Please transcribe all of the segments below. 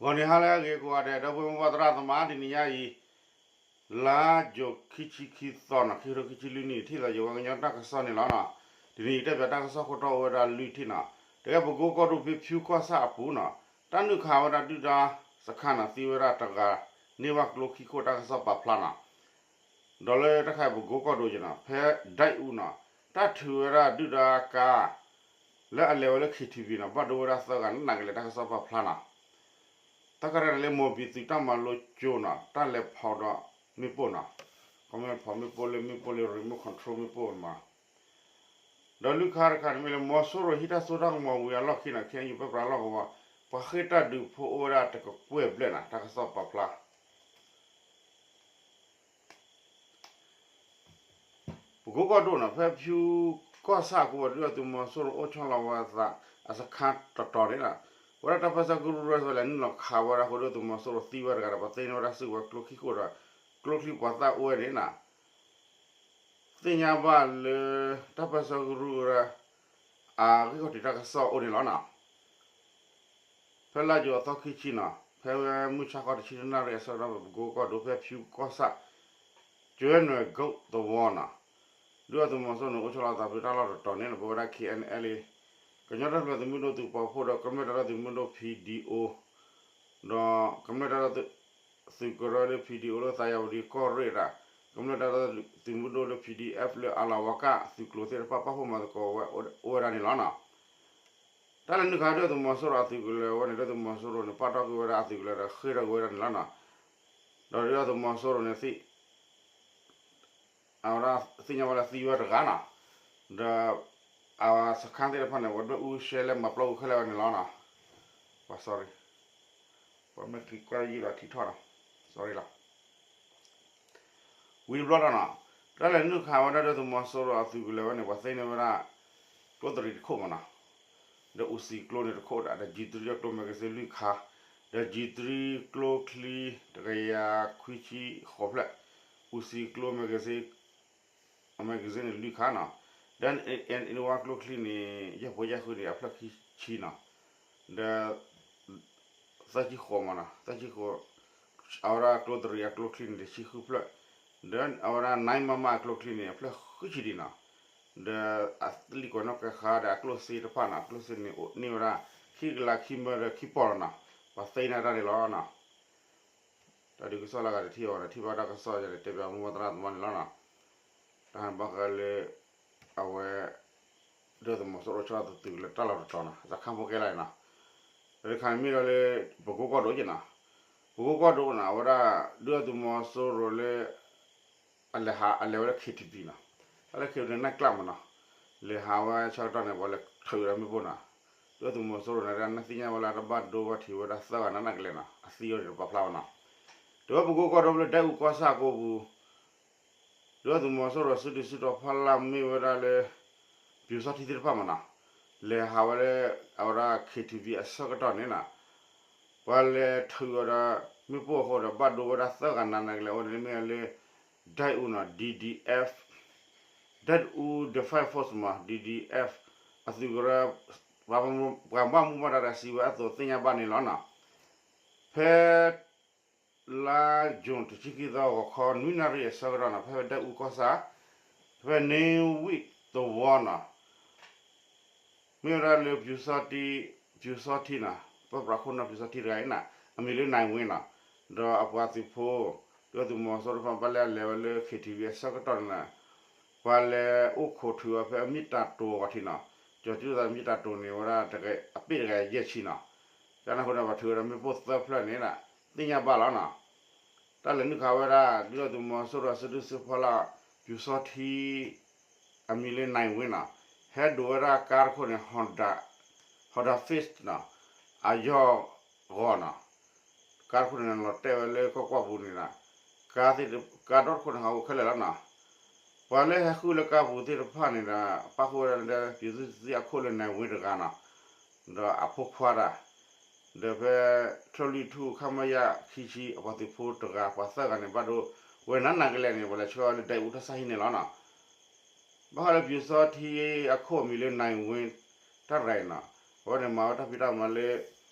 ဂီၤနံၤဟါလၢအဂ့ၤကိးဂၤဒဲး ဒီပုၢ်ဝဲၢ်မုၢ်ဘၣ်သရၣ်သမါ တနံၤညါအံၤ လါယူၤခံဆံခံသီနီၤ ခံကထိခံဆံလွံၢ်နံၣ် ထံၣ်သးယဝဲကညီတၢ်ကစီၣ်န့ၣ်လီၤနီၤ. တနံၤအံၤတဲပၠးတၢ်ကစီၣ်ခိၣ်တီအိၣ်ဝဲဒၣ်လွံၢ်ထံၣ်နီၤ. တကဲပကိကီၢ်ဒိၣ်ဖဲဖၠူကီၢ်ဆၣ်အပူၤနီၤ တၢ်နုာ်ခးဝဲဒၣ်ဒုၣ်ဒါစခါနီၤ သံဝဲဒၣ်တဂၤ န့ၢ်ဘၣ်ကျိခံခိၣ်တၢ်ကစီၣ်ပာ်ဖျါနီၤ. ဒီးလၢတၢ်ခါအံၤပကိကီၢ်ဒိၣ်က့ၤနီၤ ဖဲဒဲအူနီၤ တၢ်ထုးဝဲဒၣ်ဒုၣ်ဒါကါ လၢအလဲၤဝဲလၢ K T V နီၤ ဘၣ်ဒိဝဲဒၣ်သၢဂၤ နးနးကလဲာ်တၢ်ကစီၣ်ပာ်ဖျါနီၤ. တၢ်ကရၢန့ၣ်လၢ မိၢ်ဘံသုးတၢ်မၤလိကၠိနီၤ တၢ်လဲၤဖီၣ်ဒီးမ့ၣ်ပိၢ်နီၤ ခီမ့ၢ်ဖီၣ်မ့ၣ်ပိၢ်လၢမ့ၣ်ပိၢ်လၢ remote control မ့ၣ်ပိၢ်မး ဒီးလွံၢ်ခါတခါန့ၣ်မ့ၢ်လၢ မီၤစိရိၤဟံးတၢ်စိတၢ်ကမီၤဝံၤအလီၢ်ခံနီၤ ခဲအံၤပၢပြးလီၢ်ကဝီၤ ပှၤဃ့ၢ်တၢ်ဒုးဖိအိၣ်ဝဲဒၣ်တကကွဲၢ်ဘျဲၣ်နီၤ တၢ်ကစီၣ်ပာ်ဖျါ ပကိကီၢ်ဒိၣ်နီၤ ဖဲဖၠူကီၢ်ဆၣ်အပူၤ ဒုၣ်ဒါသုးမီၤစိရိၤအိၣ်ဆီလီၤဝဲအသး အစခါတတီၤန့ၣ်လီၤ. ဝဲဒၣ်တၢ်ပၢဆှၢကရူၢ်ရဲၣ်လဲၤနုာ်လီၤခးဝဲဒၣ်အဃိ ဒုၣ်ဒါသုးမီၤစိရိၤသံဝဲတဂၤဒီး ပှၤသ့န့ၢ်ဝဲဒၣ်စုကဝဲၤကျိခံခိၣ်ဒီး ကျိချံပှၤသၣ်အိၣ်ဝဲန့ၣ်နီၤ သ့ၣ်ညါဘၣ်လၢ တၢ်ပၢဆှၢကရူၢ်ဝဲဒၣ် အဂ့ၢ်ခီၣ်ထံးတၢ်ကစီၣ်အိၣ်န့ၣ်လီၤနီၤ. ဖဲလါယူၤအသီခံဆံနီၤ ဖဲမုၢ်ဆါခီတဆံတနၣ်ရံၣ်အဆၢကတီၢ် ပကိကီၢ်ဒိၣ်ဖဲဖၠူကီၢ်ဆၣ် ကၠဲနွဲၣ်ကိးသဝီနီၤ ဒုၣ်ဒါသုးမီၤစိရိၤန့ၣ် အိၣ်ဆီလီၤသးဖဲတၢ်လီၢ်တတီၤန့ၣ် ပဝဲဒၣ် K N L A ကညီတၢ်ဖျၢၣ်သုးမုၢ်ဒိၣ်သုးပာ်ဖှိၣ်ဒီး ကမျၢၢ်တၢ်ဒီသဒၢသုးမုၢ်ဒိၣ် P D O ဒီးကမျၢၢ်တၢ်ဒီသဒၢသုးကရၢလၢ P D O လၢသးယၤဝတံၤကီၢ်ရ့ၣ်တၢ် ကမျၢၢ်တၢ်ဒီသဒၢသုးမုၢ်ဒိၣ်လၢ P D F လၢအလၤဝါကၣ်သုးကျိၤသ့ၣ်တဖၣ် ပာ်ဖှိၣ်မၤသကိးဝဲအိၣ်ဝဲဒၣ်န့ၣ်လီၤနီၤ. တၢ်လဲၤနုာ်ခးဒုၣ်ဒါသုးမီၤစိရိၤအသုးကလၢၤဝဲန့ၣ် ဒုၣ်ဒါသုးမီၤစိရိၤန့ၣ် ပာ်တ့ၢ်ကွံာ်ဝဲဒၣ်အသုးကလၢၤဒီးဃ့ၢ်ထီၣ်ကွံာ်ဝဲဒၣ်န့ၣ်လီၤနီၤ. ဒီးဒုၣ်ဒါသုးမီၤစိရိၤန့ၣ်သ့ၣ် အဝဲဒၣ်သ့ၣ်ညါဝဲလၢသံဝဲတဂၤနီၤ, ဒီးအစခါသ့ၣ်တဖၣ်န့ၣ် ပှၤဒွဲၣ်အူရှဲလဲၣ်မၤပျီကွံာ်ခဲလၢာ်ဝဲန့ၣ်လီၤနီၤ. ပှၤ sorry ပှၤမ့ၢ်က့ၤကွၢ်ယံာ်ဒီးထံထီၣ်နီၤ sorry လီၤ. ဝံၤတဘျီဒီးနီၤ, တၢ်လဲၤနုာ်ခးဝဲဒၣ်ဒုၣ်ဒါသုးမီၤစိရိၤအသုးကလၢၤဝဲန့ၣ် ပှၤသ့န့ၢ်ဝဲဒၣ် ကျိသရံးတခိၣ်မးနီၤ, ဒီး Uzi ကျိန့ၣ်တခိၣ်ဒီး G three ကျိ magazine လွံၢ်ခါ, ဒီး G three ကျိချံတကယၤခွံဆံဃိးဖျၢၣ်, Uzi ကျိ magazine အ magazine န့ၣ်လွံၢ်ခါနီၤ, ဒီး N one ကျိချံန့ၣ် ယဲၢ်ဖိယဲၢ်ဃုန့ၣ် အဖျၢၣ်ခံဆံနီၤ, ဒီး သၢဆံဃိးမးနီၤ, သၢဆံဃိး, အဝဲဒၣ်ကျိသရံးအကျိချံန့ၣ် တဆံဃုဖျၢၣ်, ဒီးအဝဲဒၣ် nine မမ အကျိချံန့ၣ် အဖျၢၣ်ဃုဆံဒံးနီၤ, ဒီးအလံာ်ကွဲးနီၣ်ကွဲးဃါဒီးအကျိစ့တဖၣ်နီၤ, အကျိစ့န့ၣ်အိၣ်န့ၢ်ဝဲဒၣ် ခံကလးခံမၢဒီးခံပီၢ်လီၤနီၤ, ပှၤသ့န့ၢ်တၢ်န့ၣ်လီၤနီၤ. တၢ်ဒုးကစီၣ်လၢအဂၤတထံၣ်အီၤဒီး ထံၣ်ဘၣ်တၢ်ကစီၣ်ယၤန့ၣ် တဲပၠးမုၢ်ဘၣ်သရၣ်သမါန့ၣ်လီၤနီၤ. တၢ်ဘၣ်ဃးလၢ အဝဲ ဒုၣ်ဒါသုးမီၤစိရိၤဆီလီၤသးသုးကလၢၤတၢ်လီၢ်တတီၤနီၤ, စခါဖိကဲလၢာ်နီၤ, တခါန့ၣ်မ့ၢ်ဒီးလၢ ပကိကီၢ်ဒိၣ်က့နီၤ, ပကိကီၢ်ဒိၣ်နီၤ အဝဲဒၣ် ဒုၣ်ဒါသုးမီၤစိရိၤလၢ အလဲၤဟး အလဲၤဝဲလၢ K T V နီၤ, တၢ်လၢ K T V န့ၣ် night club မးနီၤ, လဲၤဟးဝဲဆၢကတီၢ်န့ၣ် ပှၤလဲၤထုးဝဲဒၣ်မ့ၣ်ပိၢ်နီၤ, ဒုၣ်ဒါသုးမီၤစိရိၤန့ၣ် နသ့ၣ်ညါဝဲလၢတၢ်ဘၣ်ဒိဘၣ်ထံးဝဲဒၣ်သၢဂၤနးနးကလဲာ်နီၤ, အသံဝဲန့ၣ်တပာ်ဖျါဘၣ်နီၤ. တဲဝဲပကိကီၢ်ဒိၣ်ဖဲလၢဒဲအူကီၢ်ဆၣ်အကိပူၤ ဒုၣ်ဒါသုးမီၤစိရိၤစုဒုၣ်စုတီၤဖီလာ်မ့ၢ်ဝဲဒၣ်လၢ ပျူစောထီးသ့ၣ်တဖၣ်မးနီၤ, လဲၤဟးဝဲလၢ အဝဲဒၣ် K T V အဆၢကတီၢ်န့ၣ်နီၤ, ပှၤလဲၤထုးဝဲဒီး မ့ၣ်ပိၢ်အဃိဒီး ဘၣ်ဒိဝဲဒၣ်သၢဂၤနးနးကလဲာ် အဝဲန့ၣ်မ့ၢ်လၢ ဒဲအူနီၤ D D F, ဒဲအူ Defense Force မး D D F အသုးကရၢ ပှၤဘၣ်မူဘၣ်ဒါတဂၤစံးဝဲအသိးသ့ၣ်ညါဘၣ်န့ၣ်လီၤနီၤ. ဖဲ လါယူၤတဆံခံသီ ဂီၤခီ နွံနၣ်ရံၣ်အဆၢကတီၢ်နီၤ ဖဲဒဲအူကီၢ်ဆၣ် ဖဲန့ဝံၣ်သဝီနီၤ, မ့ၢ်ဝဲဒၣ်လၢ ပျူစောထီးနီၤ ပၢပြးခိၣ်နၢ်ပျူစောထီးတဂၤအံၤနီၤ အမံၤလၢ နိုင်ဝင်း နီၤ, ဒီးအပှၤသုးဖိ ဒုၣ်ဒါသုးမီၤစိရိၤတဖၣ် ဘၣ်လဲၤအလဲၤဝဲလၢ K T V အဆၢကတီၢ်န့ၣ်နီၤ, ပှၤလဲၤအိၣ်ခိးထုးအီၤဖဲအမ့ၢ်တၢ်တိၤအဂီၢ်ထံးနီၤ, ကၠီၤကၠူသးမ့ၢ်တၢ်တိၤန့ၣ်ဝဲဒၣ် အပ့ၢ်တဂၤယဲၢ်ဆံနီၤ, ကန့ၣ်အဃိန့ၣ် ပှၤထုးဝဲဒၣ်မ့ၣ်ပိၢ်သၢဖျၢၣ်န့ၣ် သ့ၣ်ညါဘၣ်လီၤနီၤ. တၢ်လဲၤနုာ်ခးဝဲဒၣ် ဒုၣ်ဒါသုးမီၤစိရိၤစုဒုၣ်စုဖီလာ် ပျူစောထီး အမံၤလၢ နိုင်ဝင်း နီၤ, ဟဲဒိးဝဲဒၣ်ကါတခိၣ်န့ၣ် Honda, Honda Fit နီၤ, အယီၢ်ဂီၤနီၤ, ကါတခိၣ်န့ၣ် လီၤတဲာ်ဝဲလၢကီၢ်ကွၢ်ပူၤန့ၣ်ဒီး ကါသ့ၣ်တ, ကါဒီတခိၣ်န့ၣ် ဟးအိၣ်ခဲလၢာ်လီၤနီၤ. ပှၤလၢဟဲဃုလၢကါပူၤသ့ၣ်တဖၣ်န့ၣ်ဒီး ပၣ်ဃုာ်ဝဲဒၣ်လၢ ပျူသုးသံအခိၣ်လၢ နိုင်ဝင်း တဂၤနီၤ, ဒီးအဖိခွါတၢ် ဒီးဖဲ ထၢၣ်လွံၢ်ထူၣ် ခမရ ခံဆံ အပှၤသုးဖိတဂၤ ပှၤသၢဂၤန့ၣ် ဘၣ်ဒိဝဲနးနးကလဲာ်န့ၣ် ပှၤလဲၤဆှၢအီၤလၢဒဲအူတၢ်ဆါဟံၣ်န့ၣ်လီၤနီၤ. ဘၣ်ဃးလၢပျူစောထီးအခိၣ်အမံၤလၢ နိုင်ဝင်း တၢ်ရဲၣ်နီၤ, အဝဲန့ၣ်မၤဝဲတၢ်ဖံးတၢ်မၤလၢ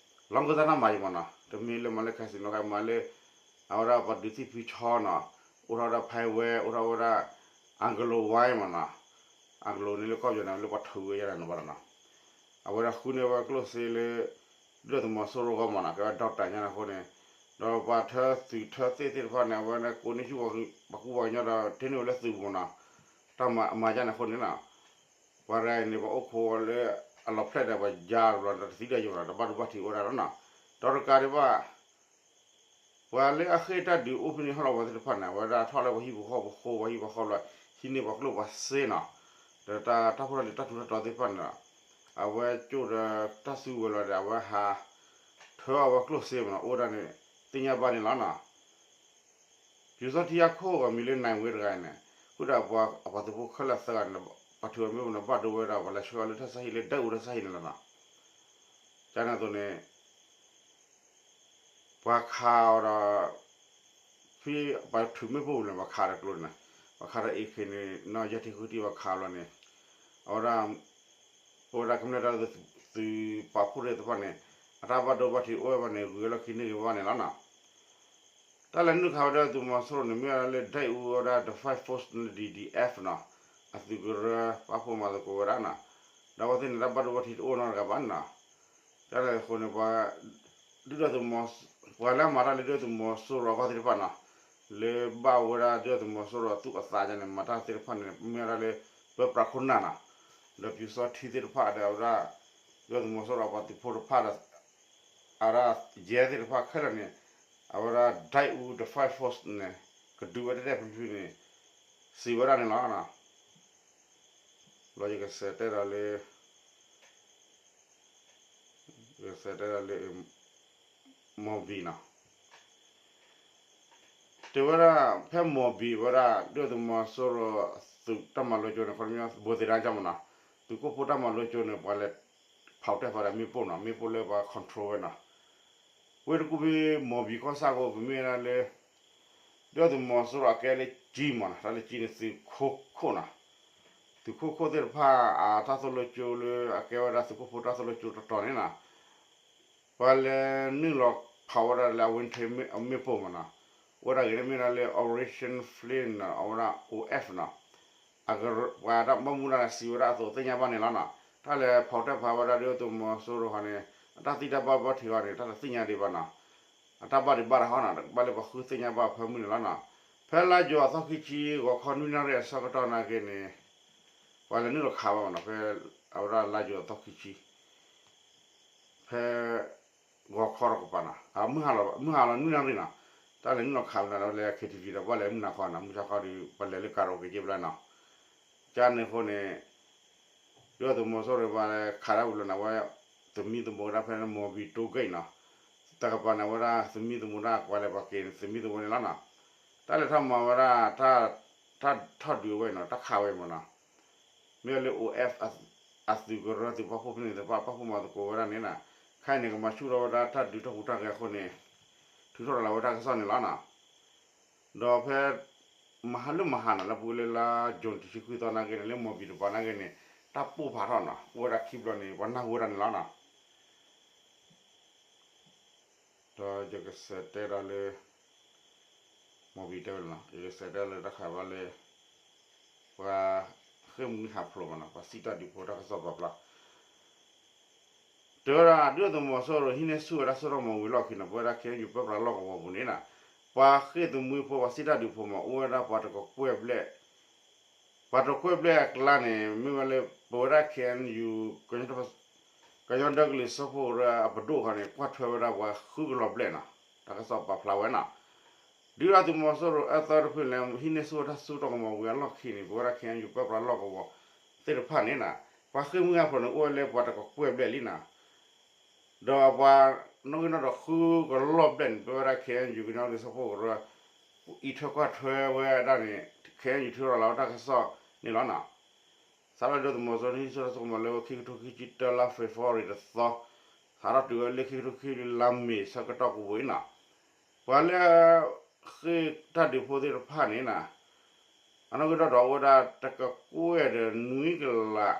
လီၢ်ကစၢ်တၢ်မၤယံၤမးနီၤ, တမ့ၢ်လၢမၤလၢ casino ခါ မၤလၢ အဝဲဒၣ်ပှၤဒုးသံၣ်ဖုဆီနီၤ, အိၣ်ထီၣ်ဝဲဒၣ်ဖဲဝဲ အိၣ်ထီၣ်ဝဲဒၣ် Anglo Wine မးနီၤ, Anglo န့ၣ်လၢကီၢ်ပယီၤန့ၣ် လၢပှၤထုးဝဲယါန့ၣ်ဘၣ်နီၤ, အဝဲဒၣ်ဃုန့ၢ်ဝဲကျိၣ်စ့လၢ ဒုၣ်ဒါသုးမီၤစိရိၤအဂီၢ်မးနီၤ, ကဲဝဲ doctor ညါန့ၣ်အဃိန့ၣ်, ဒီးပှၤထၢသုးထၢသ့ၣ်သ့ၣ်တဖၣ်န့ၣ် အဝဲဒၣ်ကိးန့ၢ်ဆူၣ်ပှၤကူပှၤကညီဒီး ထၢန့ၢ်ဝဲလၢသုးပူၤနီၤ, တၢ်မၤယါန့ၣ်အဃိန့ၣ်နီၤ ပှၤတဂၤအံၤန့ၣ် ပှၤအိၣ်ခိးဝဲလၢအလီၤဖျဲၣ်ဒီးပှၤယါဘျီဒီးတသံဒၣ်ယိာ်ဘၣ်နီၤ, တဘၣ်ဒိဘၣ်ထံးအိၣ်ဝဲဒၣ်လီၤနီၤ, ဒီးတကးဒံးဘၣ် ပှၤလၢအဃ့ၢ်တၢ်ဒုးအိၣ်ဖဲန့ၣ်ဟီၣ်လီၤဝဲသ့ၣ်တဖၣ်န့ၣ် အဝဲဒၣ်ထီၣ်လၢပှၤဟံၣ်ပူၤဃီပူၤဃိ ပှၤဟံၣ်ပှၤဃီဘျီ ဟံးန့ၢ်ပှၤကျိၣ်ပှၤစ့နီၤ, ဒီးတၢ်ဖိတၢ်လံၤတၢ်ထူးတၢ်တီၤသ့ၣ်တဖၣ်န့ၣ်ဒီး အဝဲကၠိၣ်ဒီးတၢ်စုကဝဲၤလီၤဒီး အဝဲဟး ထၢအဝဲကျိၣ်စ့မးနီၤ, အိၣ်ဝဲဒၣ်န့ၣ် သ့ၣ်ညါဘၣ်န့ၣ်လီၤနီၤ. ပျူစောထီးအခိၣ်ဂီၤမံၤလၢ နိုင်ဝင်း တဂၤအံၤန့ၣ် ဃုာ်ဒီးအပှၤသုးဖိခဲလၢာ်သၢဂၤန့ၣ် ပှၤထုးအမ့ၣ်ပိၢ်န့ၣ် ဘၣ်ဒိဝဲဒၣ် ပှၤလဲၤဆှၢအီၤလၢတၢ်ဆါဟံၣ်လၢ ဒဲးအူတၢ်ဆါဟံၣ်န့ၣ်လီၤနီၤ. ကန့ၣ်အသိးန့ၣ် ပှၤခးအီၤဒီး ဖဲပှၤထုးမ့ၣ်ပိၢ်န့ၣ် ပှၤခးဒီးကျိန့ၣ်, ပှၤခးဒီး AK န့ၣ် နီၢ်ယဲၢ်ထံဃုထံ ပှၤခးလီၤန့ၣ်, အဝဲဒၣ် ပဝဲဒၣ်ကမျၢၢ်တၢ်သုးပာ်ဖှိၣ်သ့ၣ်တဖၣ်န့ၣ် အတၢ်ဘၣ်ဒိဘၣ်ထံးအိၣ်ဝဲဘၣ်န့ၣ် ဂုၤဝဲလီၢ်ခံန့ၢ်ဂ့ၤဘၣ်န့ၣ်လီၤနီၤ. တၢ်လဲၤနုာ်ခးဝဲဒၣ်သုးမီၤစိရိၤန့ၣ် မ့ၢ်ဝဲဒၣ်လၢ ဒဲးအူဝဲဒၣ် The Five Force န့ၣ် ဒီး ဒီအ့ၣ်အ့ၣ် နီၤ, အသုးကရၢပာ်ဖှိၣ်မၤသကိးဝဲဒၣ်နီၤ, ဒီးအဝဲသ့ၣ်န့ၣ် တၢ်ဘၣ်ဒိဘၣ်ထံးတအိၣ်နီတဂၤဘၣ်နီၤ. တၢ်န့ၣ်အဃိန့ၣ် ပှၤ ဒုၣ်ဒါသုးမီၤ ပှၤလၢအမၤတၢ်လၢဒုၣ်ဒါသုးမီၤစိရိၤအဂီၢ်သ့ၣ်တဖၣ်နီၤ, လၢဘၣ်ဝဲဒၣ်ဒုၣ်ဒါသုးမီၤစိရိၤအသူၣ်အသးန့ၣ် မၤတၢ်သ့ၣ်တဖၣ်န့ၣ် မ့ၢ်ဝဲဒၣ်လၢ ပၢပြးခိၣ်နၢ်နီၤ, ဒီးပျူစောထီးသ့ၣ်တဖၣ်ဒီး အဝဲဒၣ် ဒုၣ်ဒါသုးမီၤစိရိၤအပှၤသုးဖိတဖၣ်ဒီး အဝဲဒၣ်ယဲၢ်သ့ၣ်တဖၣ်ခဲလၢာ်န့ၣ် အဝဲဒၣ် ဒဲးအူ The Five Force န့ၣ် ကဒုးဝဲတၢ်ဖျုးဖျုးန့ၣ် စံးဝဲဒၣ်န့ၣ်လီၤ. လီၤယကစးတဲဒီးလၢ ယကစးတဲဒီးလၢ မီၢ်ဘံၣ်နီၤ, တဲဝဲဒၣ် ဖဲမီၢ်ဘံၣ်ဝဲဒၣ် ဒုၣ်ဒါသုးမီၤစိရိၤသုးတၢ်မၤလိကၠိန့ၣ် ခီပညီဘိသ့ၣ်ဒါကၠီမနီၤ, သုးခိၣ်ဖိတၢ်မၤလိကၠိန့ၣ် ပှၤလဲၤဖီၣ်တဲဖီဒီးမ့ၣ်ပိၢ်နီၤ, မ့ၣ်ပိၢ်လၢပှၤ control ဝဲနီၤ, ဝ့ၢ်တကူၣ်ဖဲမီၢ်ဘံၣ်ကီၢ်ဆၣ်အဃိ ပမ့ၢ်ဝဲဒၣ်လၢ ဒုၣ်ဒါသုးမီၤစိရိၤအကဲလၢကၠံမနီၤ, တၢ်လၢကၠံန့ၣ် သုးခိၣ်ခိၣ်နီၤ, သုးခိၣ်ခိၣ်သ့ၣ်တဖၣ်အတၢ်သိၣ်လိကၠိလၢအကဲဝဲဒၣ်သုးခိၣ်ဖိတၢ်သိၣ်လိကၠိတတီၤန့ၣ်နီၤ, ပှၤလဲၤနုာ်လီၤဖီၣ်ဝဲဒၣ်လၢအဝ့ၢ်ထံမ့ၣ်ပိၢ်မနီၤ, အိၣ်ဝဲဒၣ်ဂ့ၤန့ၣ်မ့ၢ်ဒၣ်လၢ Operation Flint နီၤ, အဝဲဒၣ် အိၣ် F နီၤ, ပှၤတၢ်ဘၣ်မူဒါစံးဝဲဒၣ်အသိးသ့ၣ်ညါဘၣ်န့ၣ်လီၤနီၤ, တၢ်လဲၤဖီၣ်တဲဖီဝဲဒၣ်ဒုၣ်ဒါသုးမီၤစိရိၤဃီန့ၣ် အတၢ်သံတၢ်ဘၣ်ဘၣ်ထံးဃီန့ၣ် တၢ်တသ့ၣ်ညါဒံးဘၣ်နီၤ, အတၢ်ဘၣ်ဒံးဘၣ်တဟီနီၤ, တဘၣ်လၢပှၤဃုသ့ၣ်ညါဘၣ်ဖၢမုၢ်န့ၣ်လီၤနီၤ, ဖဲလါယူၤအသီခံဆံ ဂီၤခီနွံနၣ်ရံၣ်အဆၢကတီၢ်နာ်က့န့ၣ် ပှၤလဲၤနုာ်လီၤခးဝဲမနီၤ, ဖဲအဝဲဒၣ်လါယူၤအသီခံဆံ ဖဲ ဂီၤခီတကပၤနီၤ, မုၢ်ဟါလီၤ မုၢ်ဟါလီၤနွံနၣ်ရံၣ်နီၤ, တၢ်လဲၤနုာ်လီၤခးဝဲဒၣ်လၢ K T V ဒီး ပှၤလဲၤမုၢ်နၤခီနီၤ, မုၢ်ဆါခီဒီး ပှၤလဲၤလၢကၤရအိၣ်က့ၤက့ဘျီနီၤ, ကန့ၣ်အဃိန့ၣ် ဒုၣ်ဒါသုးမီၤစိရိၤပှၤခးတၢ်ဝံၤလီၤန့ၣ် အဝဲ သမံသမိးဝဲဒၣ်ဖဲမီၢ်ဘံၣ်တိဂ့ၢ်နီၤ, တကပၤန့ၣ် အဝဲဒၣ်သမံသမိးဒၣ်ပှၤလဲၤပှၤက့ၤန့ၣ် သမံသမိးန့ၣ်လီၤနီၤ, တၢ်လဲၤထီၣ်မၤဝဲဒၣ် တၢ်ထီၣ်ဒုးဝဲနီၤ, တၢ်ခးဝဲမနီၤ မ့ၢ်လၢ အိၣ် F အသုးကရၢသုးပာ်ဖှိၣ်ဖဲန့ၣ်သ့ၣ်တဖၣ် ပာ်ဖှိၣ်မၤသကိးဝဲဒၣ်န့ၣ်နီၤ, ခဲအံၤန့ၣ် ကမၤဆူၣ်ထီၣ်ဝဲဒၣ်တၢ်ဒုးတၢ်ဟူးတၢ်ဂဲၤအဃိန့ၣ် ထုးထီၣ်ရၤလီၤဝဲတၢ်ကစီၣ်န့ၣ်လီၤနီၤ, ဒီးဖဲ မဟါလၢမဟါနီၤ လၢပူၤလၢလါ June တဆံခွံသီနာ်က့န့ၣ် လၢမီၢ်ဘံၣ်တပၤနာ်က့န့ၣ် တၢ်ပိၢ်ဖးထီၣ်နီၤ အိၣ်ဝဲဒၣ်ခံဘျီန့ၣ် ပှၤနၢ်ဟူဝဲဒၣ်န့ၣ်လီၤနီၤ ဒီးယကစးတဲဒီးလၢ မီၢ်ဘံၣ်တဲဝဲလီၤနီၤ, ယကစးတဲလၢတၢ်ခးဘၣ်လၢ ပှၤဃ့ၢ်မှံဟးဖျိးမနီၤ, ပှၤစံးတၢ်ဒုးဖိတၢ်ကစီၣ်ပာ်ဖျါ တဲဝဲဒၣ် ဒုၣ်ဒါသုးမီၤစိရိၤ ဟံးန့ၢ်ဆူၣ်ဝဲဒၣ်စိၣ်ထီၣ်မီၤဝံၤအလီၢ်ခံန့ၣ် ပဝဲဒၣ် ခ့ၣ်အဲၣ်ယူၣ် ပၢပြးလီၢ်ကဝီၤပူၤန့ၣ်နီၤ, ပှၤဃ့ၢ်သမူဖိ ပှၤစံးတၢ်ဒုးဖိမး အိၣ်ဝဲဒၣ်ပှၤတကကွဲၢ်ဘျဲၣ် ပှၤတကကွဲၢ်ဘျဲၣ်အကျါန့ၣ် မ့ၢ်ဝဲလၢ ပဝဲဒၣ် ခ့ၣ်အဲၣ်ယူၣ် ကညီဒီကလုာ်စၢဖှိၣ်ကရၢအပဒိၣ်ဃီန့ၣ် ကွၢ်ထွဲဝဲဒၣ်ပှၤဃုကလီၤဘျဲၣ်နီၤ, တၢ်ကစီၣ်ပာ်ဖျါဝဲနီၤ ဒုၣ်ဒါသုးမီၤစိရိၤအသီတဖုန့ၣ် ဟံးန့ၢ်ဆူၣ်ဝဲဒၣ်စိၣ်ထီၣ်မီၤဝံၤအလီၢ်ခံန့ၣ် ပဝဲဒၣ် ခ့ၣ်အဲၣ်ယူၣ် ပၢပြးလီၢ်ကဝီၤသ့ၣ်တဖၣ်န့ၣ်နီၤ, ပှၤဃ့ၢ်မှံဟးဖျိးန့ၣ် အိၣ်ဝဲလၢပှၤတကကွဲၢ်ဘျဲၣ်လံနီၤ, ဒီးပှၤနီၣ်ဂံၢ်နီၣ်ဒွးဃုကလီၤဘျဲၣ်န့ၣ် ပဝဲဒၣ် ခ့ၣ်အဲၣ်ယူၣ် ကညီဒီကလုာ်စၢဖှိၣ်ကရၢ အံးထွဲကွၢ်ထွဲဝဲဒၣ်န့ၣ် ခ့ၣ်အဲၣ်ယူၣ် ထုးထီၣ်လီၤဝဲတၢ်ကစီၣ်န့ၣ်လီၤနီၤ. စးထီၣ်ဒုၣ်ဒါသုးမီၤစိရိၤ ဟံးန့ၢ်ဆူၣ်ဝဲဒၣ်စိၣ်ထီၣ်မီၤလၢခံကထိခံဆံတၢ လါ February တသီ, စးထီၣ်တုၤဝဲလၢခံကထိခံဆံလွံၢ် လါ May ဆၢကတီၢ်ပူၤပူၤအံၤနီၤ, ပှၤလၢဃ့ၢ်တၢ်ဒုးဖိသ့ၣ်တဖၣ်န့ၣ်နီၤ, အနီၣ်ဂံၢ်နီၣ်ဒွးအိၣ်ဝဲဒၣ်တကကွဲၢ်ဒီးနွံကလး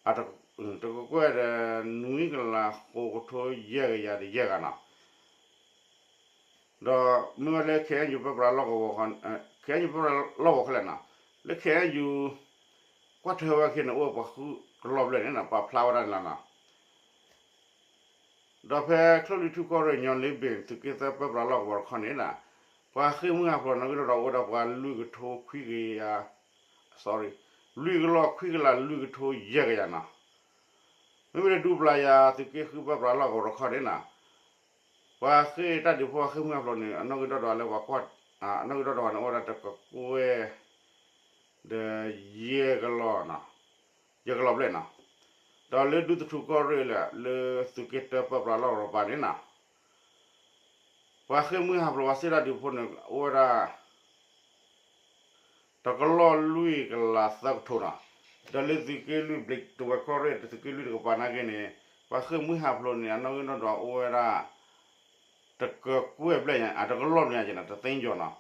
အတ တကကွဲၢ်ဒီး နွံကလးဃိးကထိယဲၢ်ကယၤဒီးယဲၢ်ဂၤနီၤ. ဒီးမ့ၢ်ဝဲလၢ ခ့ၣ်အဲၣ်ယူၣ် ပၢပြးလီၢ်ကဝီၤ ခ့ၣ်အဲၣ်ယူၣ် ပၢပြးလီၢ်ကဝီၤခဲလၢာ်နီၤ, လၢ ခ့ၣ်အဲၣ်ယူၣ် ကွၢ်ထွဲဝဲအခံန့ၣ် အိၣ်ပှၤဃုကလီၢ်ဘျဲၣ်န့ၣ်နီၤ ပာ်ဖျါဝဲဒၣ်န့ၣ်လီၤနီၤ. ဒီးဖဲချိၣ်လွံၢ်ထူၣ်ကီၢ်ရ့ၣ် ညီလ့ဘ့ၣ် သုးက့သၢ ပၢပြးလီၢ်ကဝီၤတခီန့ၣ်နီၤ, ပှၤဃ့ၢ်မှံဟးဖျိးနီၣ်ဂံၢ်နီၣ်ဒွးအိၣ်ဝဲဒၣ်ပှၤလွံၢ်ကထိခွံကယၤ sorry လွံၢ်ကလီၢ်ခွံကလးလွံၢ်ကထိယဲၢ်ကယၤနီၤ. မ့မ့ၢ်လၢဒူပျၤယၤ သုးက့ဃု ပၢပြးလီၢ်ကဝီၤတခီန့ၣ်နီၤ, ပှၤဃ့ၢ်တၢ်ဒုးဖိ ပှၤဃ့ၢ်မှံဟးဖျိးန့ၣ် အနီၣ်ဂံၢ်နီၣ်ဒွးလၢပှၤကွၢ်, အနီၣ်ဂံၢ်နီၣ်ဒွးန့ၣ် အိၣ်ဝဲဒၣ်တကကွဲၢ် ဒီး ယဲၢ်ကလီၢ်နီၤ, ယဲၢ်ကလီၢ်ဘျဲၣ်နီၤ. ဒီးလၢဒူသထူကီၢ်ရ့ၣ်လၢ လၢသုးက့တၢ ပၢပြးလီၢ်ကဝီၤတပၤန့ၣ်နီၤ, ပှၤဃ့ၢ်မှံဟးဖျိး ပှၤဃ့ၢ်တၢ်ဒုးဖိန့ၣ် အိၣ်ဝဲဒၣ် တကလီၢ်လွံၢ်ကလးသၢကထိနီၤ. ဒီးလၢသုးက့လွံၢ် ဘျံးတဝဲၢ်ကီၢ်ရ့ၣ် သုးက့လွံၢ်တကပၤနာ်က့န့ၣ် ပှၤဃ့ၢ်မှံဟးဖျိးန့ၣ် အနီၣ်ဂံၢ်နီၣ်ဒွးအိၣ်ဝဲဒၣ် တကကွဲၢ်ဘျဲၣ်ညါ တကလီၢ်ဘျဲၣ်ညါက့နီၤ တသ့ကၠီၤနီၤ.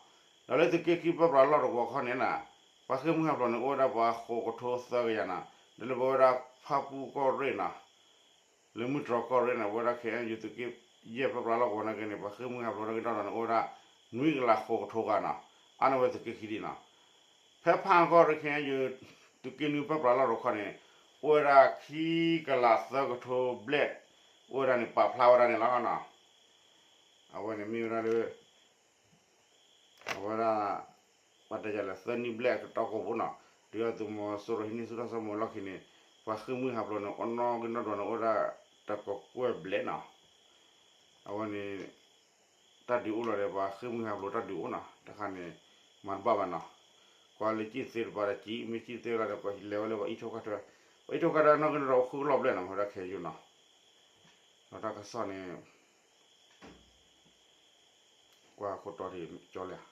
ဒီးလၢသုးက့ခံ ပၢပြးလီၢ်ကဝီၤတခီန့ၣ်နီၤ, ပှၤဃ့ၢ်မှံဟးဖျိးန့ၣ် အိၣ်ဝဲဒၣ်ပှၤဃိးကထိသၢကယၤနီၤ. ဒီးလၢပဝဲဒၣ်ဖၣ်ပူၣ်ကီၢ်ရ့ၣ်နီၤ, လၢမုၢ်တြီၢ်ကီၢ်ရ့ၣ်န့ၣ် ပဝဲဒၣ် ခ့ၣ်အဲၣ်ယူၣ် သုးက့ယဲၢ် ပၢပြးလီၢ်ကဝီၤနာ်က့န့ၣ် ပှၤဃ့ၢ်မှံဟးဖျိးနာ်က့နီၣ်ဒွးန့ၣ် အိၣ်ဝဲဒၣ် နွံကလးဃိးကထိဂၤနီၤ. အါန့ၢ်ဝဲသုးက့ခံဒံးနီၤ. ဖဲဖၣ်အၣ်ကီၢ်ရ့ၣ် ခ့ၣ်အဲၣ်ယူၣ် သုးက့နွံ ပၢပြးလီၢ်ကဝီၤတခီန့ၣ် အိၣ်ဝဲဒၣ်ခံကလးသၢကထိဘျဲၣ်, အိၣ်ဝဲဒၣ်န့ၣ် ပာ်ဖျါဝဲဒၣ်န့ၣ်လီၤနီၤ. အဝဲန့ၣ်မ့ၢ်ဝဲဒၣ်လၢ အဝဲဒၣ် ပှၤတဲယၤလၢသၢနံၣ်ဘျဲၣ်အကတီၢ်ကိာ်ပူၤနီၤ, ဒုၣ်ဒါသုးမီၤစိရိၤဟံးန့ၢ်ဆူၣ်ထီၣ်စီၤမိၤလီၢ်ခံန့ၣ် ပှၤဃ့ၢ်မှံဟးဖျိးန့ၣ် အနီၣ်ဂံၢ်နီၣ်ဒွးန့ၣ် အိၣ်ဝဲဒၣ်တကကွဲၢ်ဘျဲၣ်နီၤ. အဝဲန့ၣ် တၢ်ဒုးအိၣ်လီၤဒီး ပှၤဃ့ၢ်မှံဟးဖျိးတၢ်ဒုးအိၣ်နီၤ, တခါန့ၣ် မၤတဘၣ်ဘၣ်နီၤ. ကွၢ်လၢကံၣ်သ့တပၤဒီးကံၣ်, မ့ၢ်ကံၣ်သ့လီၤဒီး လဲၤဝဲလၢပှၤအံးထိၣ်ကါထွဲ, ပှၤအံးထိၣ်ကါထွဲနီၣ်ဂံၢ်နီၣ်ဒွးအိၣ်ဃုကလီၢ်ဘျဲၣ်နီၤ, မ့ၢ်ဝဲဒၣ်ခဲယူနီၤ. ဒီးတၢ်ကစီၣ်န့ၣ် ကွၢ်ခိၣ်တီထံကၠီလဲၣ်,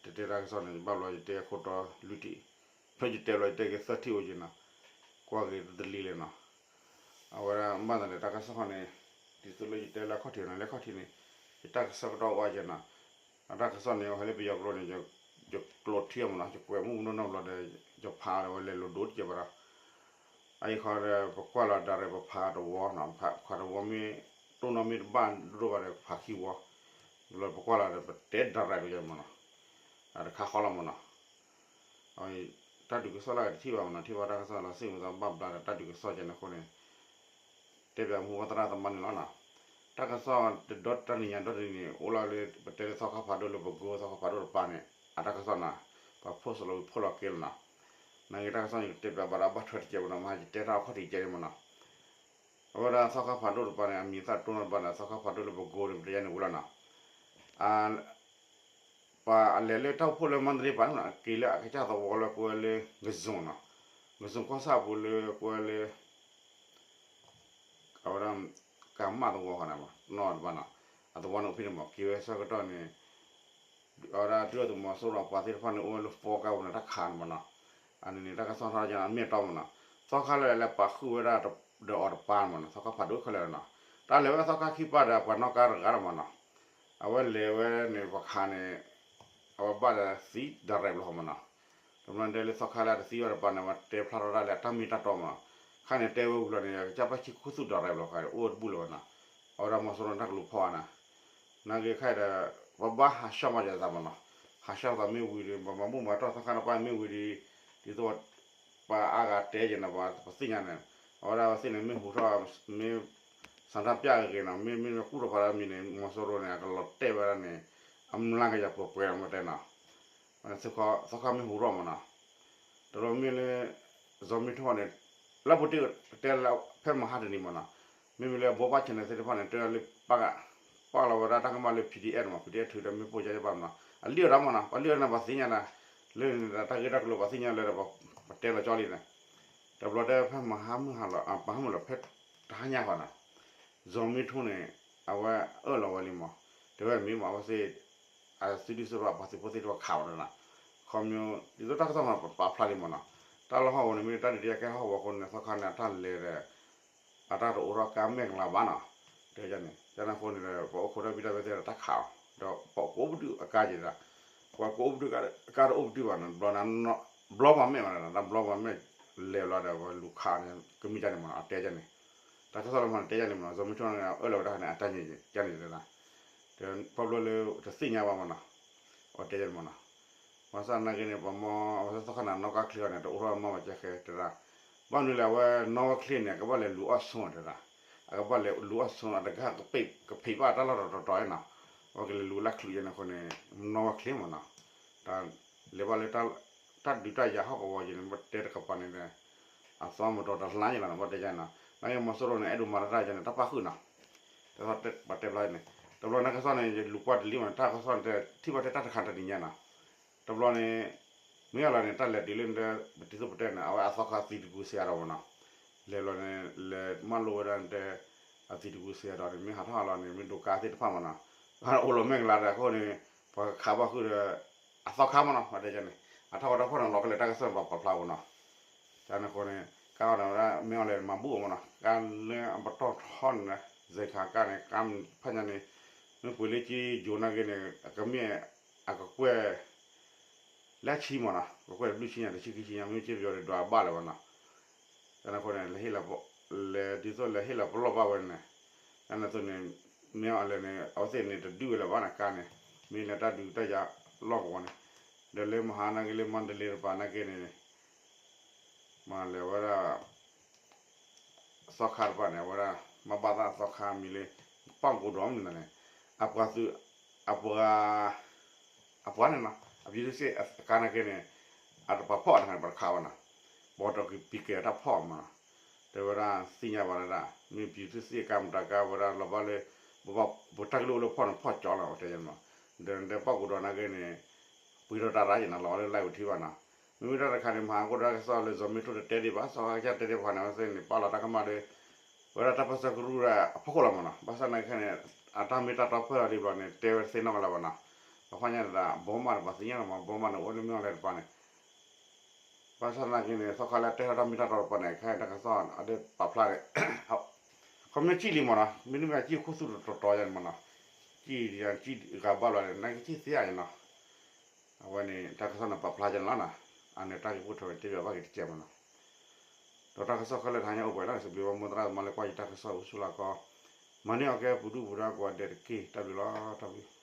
တတဲတၢ်ကစီၣ်န့ၣ် ယဘၣ်ဘျီယတဲခိၣ်တီလွံၢ်ထံၣ်, ဖဲယတဲဘျီယတဲက့ၤသၢထံၣ်အိၣ်က့ၤနီၤ, ကွၢ်က့ၤတလံၤလဲၣ်နီၤ. အဝဲဒၣ်ဘၣ်သးန့ၣ် တၢ်ကစီၣ်န့ၣ် ဒ်သိးလၢယတဲလၢအခီၣ်ထံးနီၤ, လၢအခီၣ်ထံးန့ၣ် ယတၢ်ကစီၣ်ကတီၢ်အိၣ်က့ၤနီၤ. အတၢ်ကစီၣ်န့ၣ် အဝဲလၢပယီၤကျိာ်န့ၣ် ယကျိးထံအီၤမ့ၢ်နီၤ, ယကွဲးမုၢ်မနီၢ်နီၢ်ဘျီဒီး ယဖးဒီးဝဲလဲၤလိာ်ဒိၣ်တကဲးဘၣ်ဒီး အအံၤဃီဒီး ပကွၢ်လီၤ direct ပဖးတဝီနီၤ, ဖးတဝီမ့ၢ် တိၢ်နီၣ်မ့ၢ်တဘၣ်ဒိၣ်ဘၣ်ဒီး ပဖးခံဝီ, ဘျီပကွၢ်လီၤဒီး ပတဲ direct ကယဲၢ်မ့ၢ်နီၤ, အတခါဃီလီၤမ့ၢ်နီၤ. တၢ်ဒုးကစီၣ်လၢအဂၤတထံၣ်ဘၣ်မ့ၢ်နီၤ, ထံၣ်ဘၣ်တၢ်ကစီၣ်လီၤ စ့ၢ်ကီးဘၣ်ဘျါဒီး တၢ်ဒုးကစီၣ်ကဲန့ၣ်အဃိန့ၣ် တဲပၠးမူဘၣ်သရၣ်သမါန့ၣ်လီၤနီၤ. တၢ်ကစီၣ်တဒီတနံၤညါဒီတနံၤန့ၣ် အိၣ်လီၤလၢ ပတဲလၢသီခါဖးဒိၣ်လၢပကိသီခါဖးဒိၣ်တပၤန့ၣ် အတၢ်ကစီၣ်နီၤ, ပှၤ post လီၤဝံၤ post လီၤကဲလီၤနီၤ. နာ်က့တၢ်ကစီၣ်န့ၣ် ယကတဲပၠးဘၣ်ဒီးဘၣ်ထွဲတကဲးမ့ၢ်နီၤ, မဟါယတဲတၢ်အခီၣ်ထံးကဲန့ၣ်မ့ၢ်နီၤ. အဝဲဒၣ်သီခါဖးဒိၣ်တပၤန့ၣ် အမံၤသၣ်တိၢ်နီၣ်တပၤန့ၣ် သီခါဖးဒိၣ်လၢပကိန့ၣ် ပတဲယဲန့ၣ်ဝံၤလီၤနီၤ. ပှၤအလဲၤလၢတၢ်အိၣ်ဖှိၣ်လၢမန္တလေးပၤန့ၣ် အက့ၤလၢအကစၢ်သဝီလၢကွဲလၢ ကဇုံနီၤ, ကဇုံကီၢ်ဆၣ်ပူၤလၢကွဲလၢ အဝဲဒၣ် ကၤမၣ်သဝီဃီန့ၣ်မး နီၢ်တဘၣ်နီၤ, အသဝီန့ၣ်အိၣ်ဖဲန့ၣ်မး က့ၤဝဲဆၢကတီၢ်န့ၣ် အဝဲဒၣ်ဒုၣ်ဒါသုးမီၤစိရိၤအပှၤသ့ၣ်တဖၣ်န့ၣ် အိၣ်ဝဲလၢဖီကါပူၤန့ၣ် တၢ်ခးန့ၣ်မးနီၤ. အန့ၣ်န့ၣ် တၢ်ကစီၣ်ထီၣ်ယါန့ၣ် အမ့ၢ်အတီမးနီၤ, သီခါလၢလဲၤပာ်ဃုာ်ဝဲဒၣ်ဒီးအီၤတပၤမးနီၤ, သီခါဖးဒိၣ်ခဲလၢာ်နီၤ. တၢ်လဲၤဝဲသီခါခံပၤဒီး ပှၤနီၣ်ကါတဂၤလီၤမးနီၤ. အဝဲလဲၤဝဲန့ၣ် ပှၤခးန့ၣ် အဝဲဘၣ်ဒီးသံ direct လီၤမးနီၤ. တဘျီန့ၣ်တဲလၢသီခါလၢအတသံဘၣ်တပၤန့ၣ် အဝဲတဲဖျါထီၣ်ဒၣ်လၢအတၢ်မ့ၢ်တၢ်တီမးနီၤ. ခါန့ၣ်တဲဝဲဝံၤလီၤန့ၣ် ကစၢ်ဘၣ်ဆံခိၣ်သူၣ် direct လီၤခါန့ၣ် အိၣ်တဘူၣ်လၢၤဘၣ်နီၤ. အဝဲဒၣ်မီၤစိရိၤန့ၣ်တၢ်ကလူးဖီၣ်အါနီၤ. နာ်က့ခဲအံၤဒီး ပဘၣ်ဟးဆှၢမးယသးမးနီၤ. ဟးဆှၢသးမ့ၢ်ဝံၤဒီး ပမၤဘူၣ်မၤတီၢ်သီခါန့ၣ်ပၢ်မ့ၢ်ဝံၤဒီး ဒ်သိး ပှၤအါဂၤတဲက့ၤန့ၣ် ပှၤပသ့ၣ်ညါန့ၣ် အဝဲဒၣ်ပသ့ၣ်န့ၣ် မ့ၢ်ဟူးထီၣ် မ့ၢ် ဆန္ဒပြ ဂ့ၤဂ့ၤနီၤ, မ့ၢ်မ့ၢ်ကူၣ်ထီၣ်ဖးဒိၣ်မံၤန့ၣ် မီၤစိရိၤန့ၣ် အကလီၤတဲာ်ဝဲဒၣ်န့ၣ် အမျးကယၤပှဲၤပှဲၤမ့ၢ်တဲနီၤ, သီခါမ့ၢ်ဟူးထီၣ်မးနီၤ. တဘျီမ့ၢ်လၢ စီၤမ့ၢ်ထိၣ်န့ၣ် လၢပူၤတ့ၢ်တဲလၢဖဲမဟါတနံၤမးနီၤ, မ့မ့ၢ်လၢဘိးဘၣ်ဆဲးန့ၣ်သ့ၣ်တဖၣ်န့ၣ် တဲလၢပၢ် ပာ်လီၤဝဲဒၣ်တၢ်ကမၣ်လၢ PDF မး, PDF ထုးဒီးမ့ၢ်ပိၢ်ယါယဘၣ်မးနီၤ, အလံၣ်အီၤဒၣ်မးနီၤ, ပှၤလံၣ်အီၤန့ၣ် ပှၤသ့ၣ်ညါဒၣ်, လၢန့ၣ်တၢ်ဂ့ၢ်တၢ်ကျိၤပှၤသ့ၣ်ညါလၢ ပတဲလီၤကၠီလံန့ၣ်, တဘျီတဲဖဲမဟါမုၢ်ဟါလီၤ မဟါမုၢ်လီၤဖဲတဟါညါဃီနီၤ, စီၤမ့ၢ်ထိၣ်န့ၣ် အဝဲအၢၣ်လီၤဝဲလံမး, တဲဝဲမ့ၢ်မး အဝဲသ့ၣ် အသုးဒုၣ်သုးဒါပှၤသုးဖိသ့ၣ်တဖၣ်ခးဝဲဒၣ်နီၤ, ခီမ့ၢ် ဒ်သိးတၢ်ကစီၣ်မးပာ်ဖျါလံမးနီၤ, တၢ်လီၢ်ဟီၣ်ကဝီၤန့ၣ်မ့ၢ်တၢ်ဒုးတၢ်ယၤကဲဟီၣ်ကဝီၤအဃိန့ၣ် သီခါန့ၣ် အတၢ်လဲၤဒီး အတၢ်တအိးထီၣ်ကါမဲာ်ကလၤဘၣ်နီၤ, တဲန့ၣ် ကန့ၣ်အဃိန့ၣ်ဒီး ပှၤအိၣ်ခိးတၢ်ဘံၣ်တၢ်ဘၢသ့ၣ်ဒီးတၢ်ခးအီၤ, ဒီးပှၤကအိၣ်ပဒုၣ်အကါက့ၤဒၣ်, ပှၤကအိၣ်ပဒုၣ်ကါတအိၣ်ပဒုၣ်ဘၣ်နီၤ, ဘျီန့ၣ် ဘျီပှၤမဲာ်ဘၣ်နီၤ, တၢ်ဘျီပှၤမဲာ် လဲၤလီၤဒီး ဝဲလူၤခးန့ၣ် ကမ့ၢ်ဒ်န့ၣ်မ့ၢ်နီၤ အတဲဒ်န့ၣ်, တၢ်ကစီၣ်လၢမ့ၢ်န့ၣ်တဲဒ်န့ၣ်မ့ၢ်နီၤ စီၤမ့ထိန့ၣ် အၢၣ်လီၤဝဲဒၣ်န့ၣ် အတၢ်န့ၣ်ဒ်န့ၣ်တဒၣ်, ဒီးခီဖျိလၢတသ့ၣ်ညါဘၣ်မ့ၢ်နီၤ, အတဲဒ်န့ၣ်မ့ၢ်နီၤ, ဘၣ်ဆၣ်သနာ်က့န့ၣ် ပှၤမ့ၢ် အဝဲသ့ၣ်သီခါန့ၣ် နီၣ်ကါချ့အီၤန့ၣ် တအိၣ်ထီၣ်မ့ၢ်ဘၣ်ကဲဃဲတဒၣ်, ဘၣ်မနုၤလဲၣ် အဝဲနီၣ်ဝဲချ့န့ၣ် အကဘၣ်လဲၤလူၤအီၣ်ဆိတဒၣ်, အကဘၣ်လဲၤလူၤအီၣ်ဆိ အတဂၤကဖံးဘၣ်တၢ်လီၢ်တတီၤတီၤနီၤ, အဝဲကလဲၤလူၤလၢချုးယဲန့ၣ်အဃိန့ၣ် နီၣ်ဝဲချ့မ့ၢ်နီၤ, တၢ်လဲၤဘၣ်လၢ တၢ်ဒုးတၢ်ယၤဟီၣ်ကဝီၤယဲန့ၣ် ဘၣ်တဲတကပၤန့ၣ်ဒီး အသီမတီၤတလါယဲလီၤနီၤ ဘၣ်တဲယဲနီၤ, နာ်က့မီၤစိရိၤန့ၣ် အဲၣ်ဒိးမၤတၢ်ယဲန့ၣ် တၢ်ပၣ်ဃုာ်နီၤ, တၢ်ပတဲဘျီန့ၣ်, တဘျီန့ၣ်ကစီၣ်န့ၣ် ယလူၤကွၢ်တလံမ့ၢ် တၢ်ကစီၣ်န့ၣ် ထံၣ်ဘၣ်ထဲတၢ်တခါတနံၤညါနီၤ, တဘျီန့ၣ် မ့ၢ်အီၤလၢန့ၣ် တၢ်လဲၤတုၤလၢနတဲ ပတံၤသိပတဲန့ၣ် အဝဲအသီခါသံတကူစဲးဒီးမ့ၢ်နီၤ, လဲၤဘျီန့ၣ် လဲၤမၢလိဝဲဒၣ်နတဲ အသံတကူစဲးဒီးန့ၣ် မ့ၢ်ဟးထီၣ်လီၤန့ၣ် မ့ၢ်ဒိးကါသ့ၣ်တဖၣ်မ့ၢ်နီၤ, အိၣ်လီၤမဲာ်ကလါဒီးအဃိန့ၣ် ပှၤကခးဘၣ်ဃုာ်ဒီး အသီခါမ့ၢ်နီၤ ပှၤတဲန့ၣ် အထီၣ်ကီတၢ်ဖီၣ်န့ၣ် လီၤကလဲာ်တၢ်ကစီၣ်န့ၣ် ပှၤပာ်ဖျါပူၤနီၤ, တၢ်န့ၣ်အဃိန့ၣ် ကါအီၤန့ၣ်ဝဲဒၣ် မ့ၢ်အီၤလဲၣ်မၤဘူၣ်အီၤမ့ၢ်နီၤ ကါလၢအပတီၢ်ထီန့ၣ် စဲးခါကါန့ၣ် ကါဖးညါန့ၣ် မ့ၢ်ပှ့ၤလၢကၠ့ယိၤနာ်က့န့ၣ် အကမ့ၢ် အကကွဲၢ် လၢအဆံမ့ၢ်နီၤ ကကွဲၢ်တဘျုးဆံညါ တဆံခံဆံညါ မ့ၢ်ကၠ့ပယီၤဒွးဘၣ်လၢၤဘၣ်နီၤ, တၢ်န့ၣ်အဃိန့ၣ် လဲၤဟ့ၣ်လီၤ လဲၤဒ်သိးလဲၤဟ့ၣ်လီၤပလီၢ်ဘၣ်ဝဲန့ၣ်, တၢ်န့ၣ်အသိးန့ၣ် မ့ၢ်အီၤလဲၣ်န့ၣ် အဝဲသ့ၣ်န့ၣ်တဒုးဝဲလၢၤဘၣ်န့ၣ် ကါန့ၣ် မ့ၢ်လၢတၢ်ဒုးတၢ်ယၤလီၢ်ကဝီၤန့ၣ်, ဒီးလၢမဟါနာ်က့လၢမါတလ့တပၤနာ်က့န့ၣ် မ့ၢ်လဲၤဝဲဒၣ် သီခါတပၤန့ၣ် အဝဲဒၣ် မ့ၢ်ဘၣ်သးသီခါမံၤလၢ ပၣ်ကိးဒီးမနုၤန့ၣ် အပှၤသုး အပှၤ အပှၤန့ၣ်နီၤ အပျံၤသုးစ့ၣ်အကါနာ်က့န့ၣ် အတပာ်ဖီၣ်အတၢ်န့ၣ် ပှၤတခးဘၣ်နီၤ, ပှၤတကပံၤကဲၤအတၢ်ဖီၣ်မးနီၤ, တဲဝဲဒၣ်သ့ၣ်ညါဘၣ်ဒၣ် မ့ၢ်ပျံၤသုးစ့ၣ်အကါမတၤကါဝဲဒၣ်လီၤဘၣ်လၢ ပတၢ်ကလုၢ်အိၣ်လၢဖီၣ်န့ၣ်ဖီၣ်ကၠီလီၤ တဲယဲမး, ဒီးနတဲပၣ်ကိးဒီးနာ်က့န့ၣ် ပှ့ၤထီၣ်တၢ်ရၢ်ယဲနီၤ လီၤအီၤလၢ live ပထံဘၣ်နီၤ, မ့မ့ၢ်တၢ်တခါန့ၣ် မဟါကအိၣ်တၢ်ကစီၣ်လၢစီၤမ့ထိတတဲဒံးဘၣ် စီၤခါကစၢ်တဲဒံးဘၣ်န့ၣ် အဝဲသ့ၣ်န့ၣ် ပာ်လီၤတၢ်ကမၣ်ဒီး ဝဲဒၣ်တၢ်ပၢၢ်ဆၢကရူၢ်ဒၣ်အဖီခိၣ်လီၤမးနီၤ, ဘၣ်ဆၣ်နာ်က့ခဲန့ၣ် အတၢ်မ့ၢ်တၢ်တီဖၢလီၤဒံးဘျီန့ၣ် တဲဝဲသ့ၣ်နီၣ်ကလၢၤဘၣ်နီၤ, ပှၤဖီၣ်ညါန့ၣ် ဘီမးန့ၣ် ပှၤသ့ၣ်ညါလီၤမး ဘီမးန့ၣ် အိၣ်လၢမ့ၢ်အီၤလဲၣ်တပၤန့ၣ် ဘၣ်ဆၣ်သနာ်က့န့ၣ် သီခါလၢအတဲထီၣ်တၢ်မ့ၢ်တၢ်တီတပၤန့ၣ် ခဲအံၤတၢ်ကစီၣ်အဒိပာ်ဖျါန့ၣ် ခီမ့ၢ်ကံၣ်လံမ့ၢ်နီၤ မ့တမ့ၢ်ကံၣ်ခိၣ်သူၣ်တတီၤယါန့ၣ်မ့ၢ်နီၤ ကံၣ်ယါကံၣ်ဂၤဘၣ်လီၤန့ၣ် နာ်က့ကံၣ်သ့ယါန့ၣ်နီၤ အဝဲန့ၣ် တၢ်ကစီၣ်န့ၣ်ပာ်ဖျါယါန့ၣ်လီၤနီၤ အန့ၣ်တၢ်ဂ့ၢ်ပိၢ်ထွဲဝဲတ့ၢ်ဘၣ်က့ၤတကဲမ့ၢ်နီၤ ဒီးတၢ်ကစီၣ်ခဲလၢာ်တဟါညါအိၣ်ပှဲၤလီၤ စံးဘျုးဘၣ်မိၢ်သရၣ်သမါလၢကွၢ်ယတၢ်ကစီၣ်အိၣ်ဆူၣ်လီၤကီ မၤန့ၢ်အီၤကဲပူၤဒူၣ်ပူၤဒါကိးဂၤဒဲးတက့ၢ် တၢ်ဘျုးလီၤ တၢ်ဘျုး